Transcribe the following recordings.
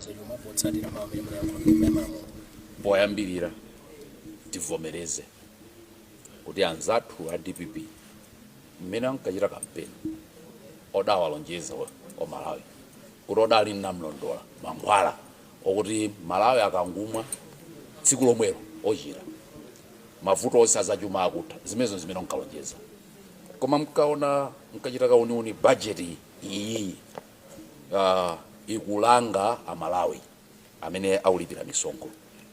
zachuma potsatira mawu amene munayankhula m'Nyumba ya Malamulo? Poyambirira tivomereze kuti anzathu a DPP mmene ankachita kampeni odawalonjeza o Malawi kuti odali namlondola mankhwala okuti Malawi akangumwa tsiku lomwelo ochira, mavuto onse azachuma akutha. Zimenezo zimene ankalonjeza. Koma mkaona mkachita kauniuni, bajeti iyi ikulanga Amalawi amene akulipira misonkho,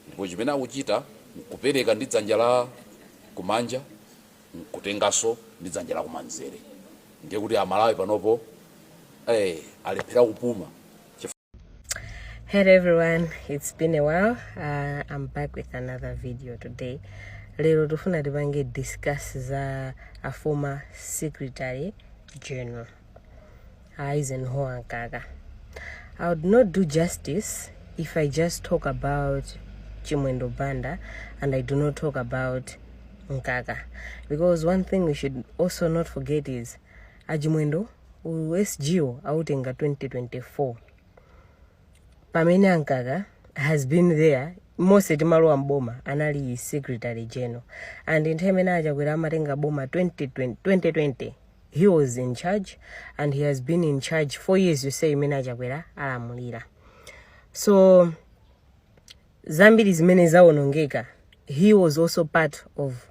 ndipo chimene akuchita nkupereka ndi dzanja la kumanja nkutenganso ndi dzanja la kumanzere. Ndiye kuti Amalawi panopo alephera kupuma. Hello everyone, it's been a while. I'm back with another video today. Lero tufuna tipange discuss za a former Secretary General Eisenhower Mkaka. I would not do justice if I just talk about Chimwendo Banda and I do not talk about Mkaka, because one thing we should also not forget is Achimwendo u SG autenga 2024, pamene Ankaka has been there mose timalowa mboma anali Secretary General, and nthawi imene Achakwera amatenga boma 2020, 2020 he was in charge, and he has been in charge 4 years, you say, imene Achakwera alamulira. So zambiri zimene zawonongeka, he was also part of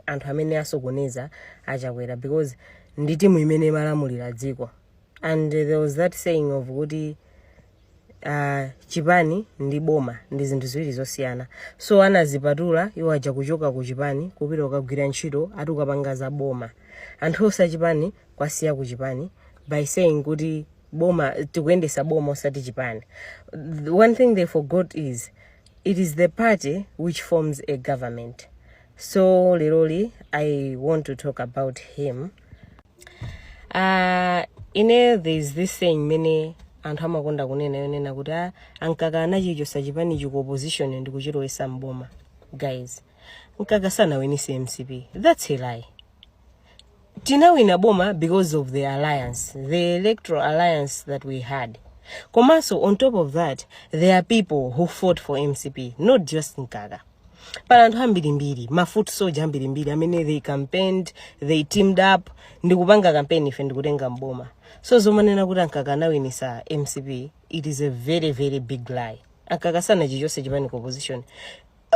anthu amene asokoneza Achakwera, because ndi timu imene imalamulira dziko. And there was that saying of kuti chipani ndi boma ndi zinthu ziwiri zosiyana. So anazipatula iwo aja kuchoka ku chipani kupita kukagwira ntchito ati ukapanga za boma, anthu onse achipani kwasiya ku chipani, by saying kuti boma, tikuyendesa boma osati chipani. The one thing they forgot is it is the party which forms a government. So leroli I want to talk about him. Ine there is this saying mene anthu amakonda kunena, yonena kuti Ankaka anachichosa chipani chiku opposition ndi kuchilowesa mboma. Guys, Mkaka sanawinise MCP. That's a lie. Tinawina boma because of the alliance, the electoral alliance that we had. Komanso on top of that, there are people who fought for MCP, not just Mkaka. Pala anthu ambirimbiri, ma foot soldier ambirimbiri amene they campaigned, they teamed up ndikupanga campaign, ife ndikutenga mboma. So zomanena kuti Ankaka anawinisa MCP, it is a very, very big lie. Ankaka sanachichose chipani ku opposition.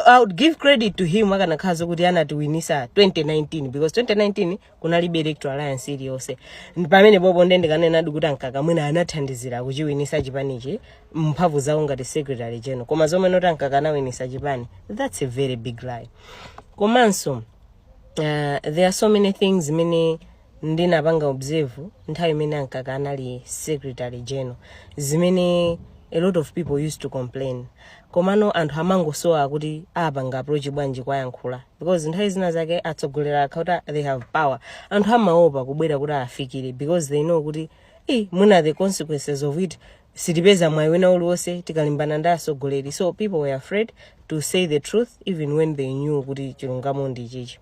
I would give credit to him akanakhala zokuti anatiwinisa 2019, because 2019 kunalibe electoral alliance iliyonse. Pamene popo nde ndikanenadi kuti Ankaka mwina anathandizira kuchiwinisa chipanichi mphamvu zawo ngati Secretary General. Koma zomwe noti Ankaka anawinisa chipani, that's a very big lie. Komanso there are so many things zimene ndinapanga observe nthawi imene Ankaka anali Secretary General, zimene a lot of people used to complain, komano anthu amangosowa kuti apanga approach bwanji kwayankhula, because nthawi zina zake atsogoleri akha kuti they have power, anthu amaopa kubwera kuti afikire, because they know kuti mwina the consequences of it, sitipeza mwayi wina uliwonse tikalimbana ndi atsogoleri. So people were afraid to say the truth even when they knew kuti chilungamo ndi chichi.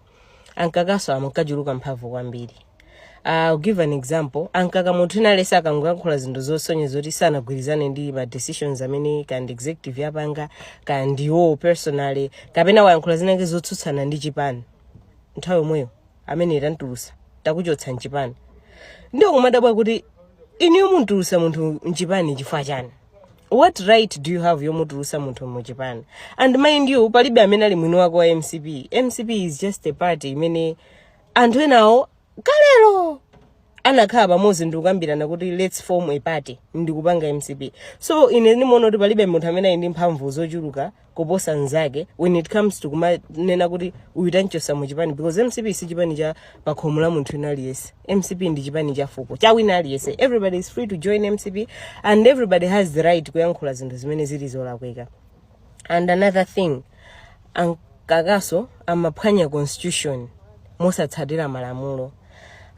Ankakaso ankachuluka mphamvu kwambiri. I'll give an example. Ankaka munthu inalesa akangoyankhula zinthu zosonyeza kuti sanagwirizane ndi ma decisions amene kandi executive yapanga, kandi iwo personally, kapena wayankhula zinake zotsutsana ndi chipani, nthawi yomweyo amene tantulusa, takuchotsa mchipani. Ndiyo kumadabwa kuti iniyo muntulusa munthu mchipani chifukwa chani? What right do you have yomutulusa munthu muchipani? And mind you, palibe amene ali mwini wake wa MCP. MCP is just a party imene anthu enawo kalelo anakhala pamodzi ndikukambirana kuti let's form a party, ndikupanga MCP. So ine ndimaona kuti palibe munthu amene ali ndi mphamvu zochuluka kuposa nzake when it comes to kumanena kuti uyu tanchosa muchipani, because MCP si chipani cha pakhomo la munthu wina aliyense. MCP ndi chipani cha fuko, cha wina aliyense. Everybody is free to join MCP and everybody has the right kuyankhula zinthu zimene zili zolakwika. And another thing, Ankakaso amaphwanya constitution mosatsatira malamulo.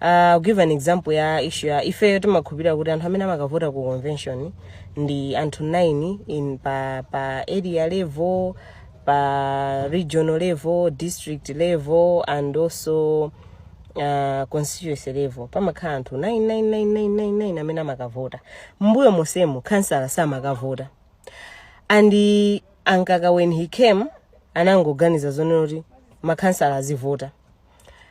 I'll give an example ya issue ya ifeyo timakhulupirira kuti anthu amene amakavota ku convention ndi anthu 9 in pa area level, pa regional level, district level and also constituency level. Pamakhala anthu 9999999 amene amakavota. Mbuyo mosemo kansala samakavota. And a Mkaka, when he came, anangoganiza zonena kuti makhansala azivota,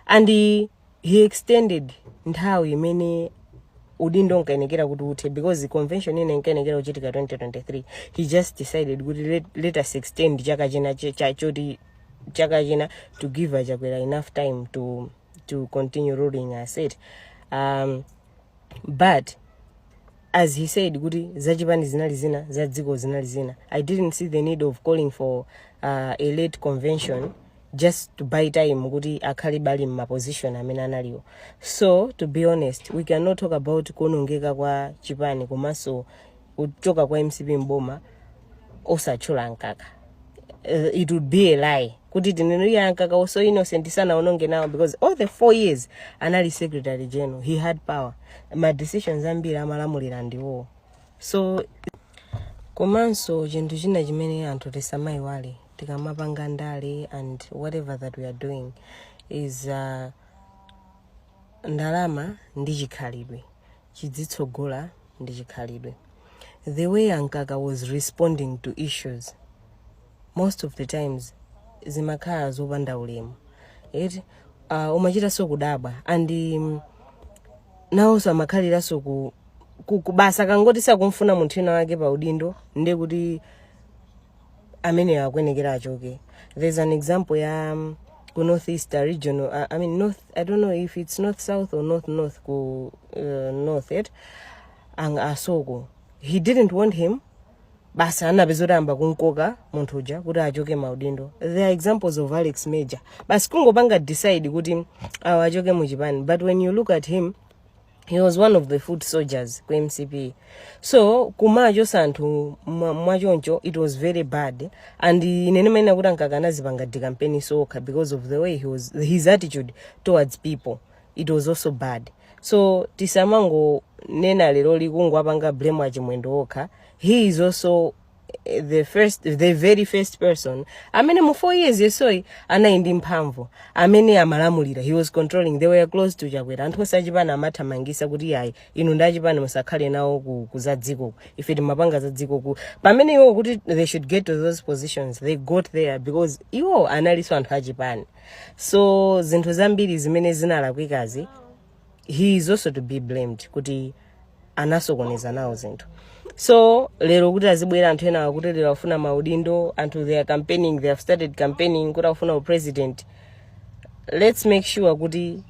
and he extended nthawi imene udindo unkayenekera kuti uthe, because convention ina inkayenekera kuchitika 2023. He just decided kuti let us extend chaka china choti chaka china to give aChakwera enough time to continue ruling us it. But as he said kuti zachipani zinali zina, za dziko zinali zina, I didn't see the need of calling for a late convention just to buy time kuti akhale bali mmaposition amene analiwo. So to be honest, we cannot talk about kuonongeka kwa chipani komanso kuchoka kwa MCP mboma osatchula Mkaka. It would be a lie kuti tinene iye Mkaka also innocent, sanaononge nawo, because all the 4 years anali secretary general, he had power. Ma decisions ambiri amalamulira ndiwo. So komanso chinthu china chimene anthu tisamayiwale tikamapanga ndale and whatever that we are doing is ndalama ndi chikhalidwe chidzitsogola ndi chikhalidwe. The way a Mkaka was responding to issues most of the times zimakhala zopanda ulemu eti. Umachitanso kudabwa, and nawonso amakhaliranso ku basa kangoti sakumfuna munthu wina wake pa udindo, ndiye kuti amene akuyenekera achoke. There's an example ya ku North East region, I mean north, I don't know if it's north south or north north, ku north et ang asoko, he didn't want him, basa anapeza kuti amba kunkoka munthu uja kuti achoke maudindo. There are examples of Alex Major, basi kungopanga decide kuti awa achoke muchipani, but when you look at him, he was one of the foot soldiers ku MCP. So kumachosa anthu mwachoncho, it was very bad. And ine ndimanena kuti aMkaka anazipanga decampaign sokha because of the way he was, his attitude towards people, it was also bad. So tisamangonena lero likungwapanga blame aChimwendo okha. He is also the very first person amene mu 4 years yesoyi anali ndi mphamvu, amene amalamulira. He was controlling. They were close to Chakwera. Anthu osachipani amathamangisa kuti yayi, inu ndi achipani, musakhale nawo ku za dzikoku, ife timapanga za dzikoku. Pamene iwo kuti they should get to those positions, they got there because iwo analinso anthu achipani. So zinthu zambiri zimene zinalakwikazi, he is also to be blamed kuti anasokoneza nawo zinthu. So lero kuti azibwera anthu ena akuti lero afuna maudindo, anthu they are campaigning, they have started campaigning kuti afuna president, let's make sure kuti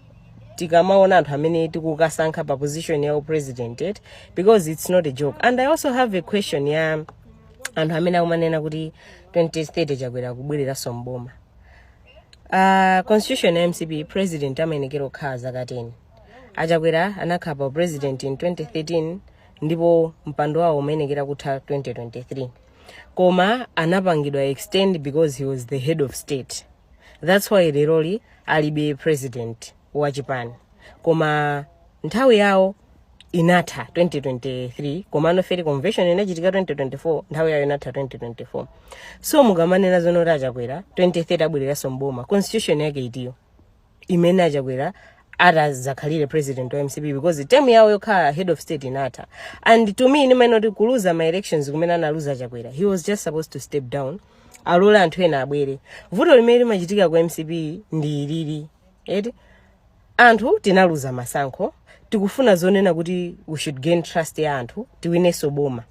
tikamaona anthu amene tikukasankha pa position ya president it, because it's not a joke. And I also have a question ya anthu amene akumanena kuti 2030 Chakwera kubwereranso mboma. Constitution ya MCP, president amayenekera kukhala zaka 10. AChakwera anakhala pa president in 2013, ndipo mpando wawo umayenekera kutha 2023, koma anapangidwa extend because he was the head of state. That's why leroli alibe president wa chipani, koma nthawi yawo inatha 2023. Komano feri convention inachitika 2024, nthawi yawo inatha 2024. So mukamanena zonoti aChakwera 2030 abwereranso mboma, constitution yake itiyo imene aChakwera atazakhalire president wa MCP? Because term yawo yokhala head of state inatha. And to me, ndimaona kuti kuluza ma elections kumene analuza Chakwera, he was just supposed to step down, alole anthu ena abwere. Vuto limene limachitika ku MCP ndi ilili eti: anthu tinaluza masankho, tikufuna zonena kuti we should gain trust ya anthu, tiwinenso boma.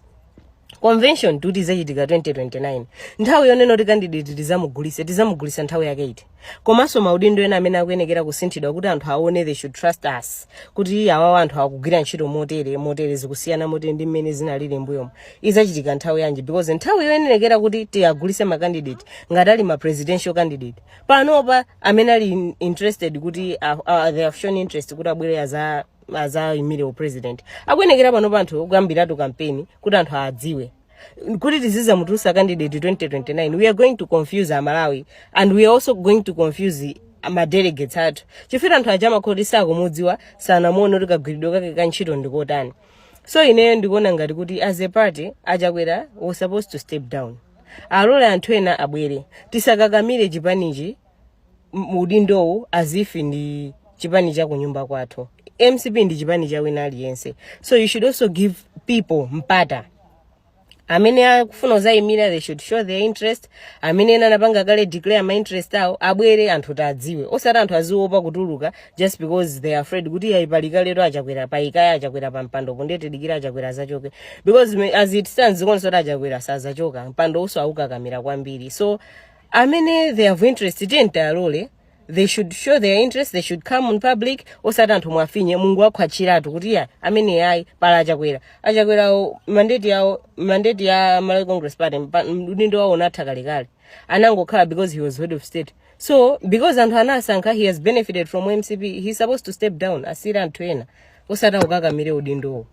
Convention tuti izachitika 2029, nthawi yonena kuti candidate tizamugulise, tizamugulisa nthawi yake iti? Komanso maudindo ena amene akuyenekera kusinthidwa kuti anthu aone, they should trust us kuti awawa anthu akugwira ntchito motere motere, zikusiyana motere ndi mmene zinalili mbuyomo, izachitika nthawi yanji? Because nthawi yoyenekera kuti tiyagulise ma candidate ngati ali ma presidential candidate panopa amene ali interested kuti they have shown interest kuti abwere azayimire president, akuyenekera panopa anthu kuyambiratu campaign kuti anthu adziwe kuti tizizamutulusa candidate 2029. We are going to confuse Amalawi and we are also going to confuse ma delegates athu, chifukwa anthu aja amakhoti sakumudziwa, sanamuone kuti kagwiridwe kake ka ntchito ndikotani. So ineyo ndikuona ngati kuti as a party, aChakwera was supposed to step down, alole anthu ena abwere. Tisakakamire chipanichi udindowu as if ndi chipani cha kunyumba kwathu. MCP ndi chipani cha wina aliyense, so you should also give people mpata. Amene akufuna kuzayimira, they should show their interest. Amene ena anapanga kale declare ma interest awo, abwere anthu tadziwe, osati anthu aziopa kutuluka just because they are afraid kuti ayi, palika lero Achakwera payikaya Achakwera pa mpando, ndiye tidikira Achakwera azachoke, because as it stands, zikuonesa kuti Achakwera sazachoka, mpando uso aukakamira kwambiri. So amene they have interest, tiye tiyalole, they should show their interest, they should come on public, osati anthu mwafinye mungu akhwatchiratu kuti ya amene ayi pala Achakwera. Achakwerawo mandate yawo, mandate ya Malawi Congress Party, udindo wawo unatha kalekale. Anangokhala because he was head of state. So because anthu anasankha, he has benefited from MCP, he's supposed to step down, asiyire anthu ena, osati akukakamire udindowo.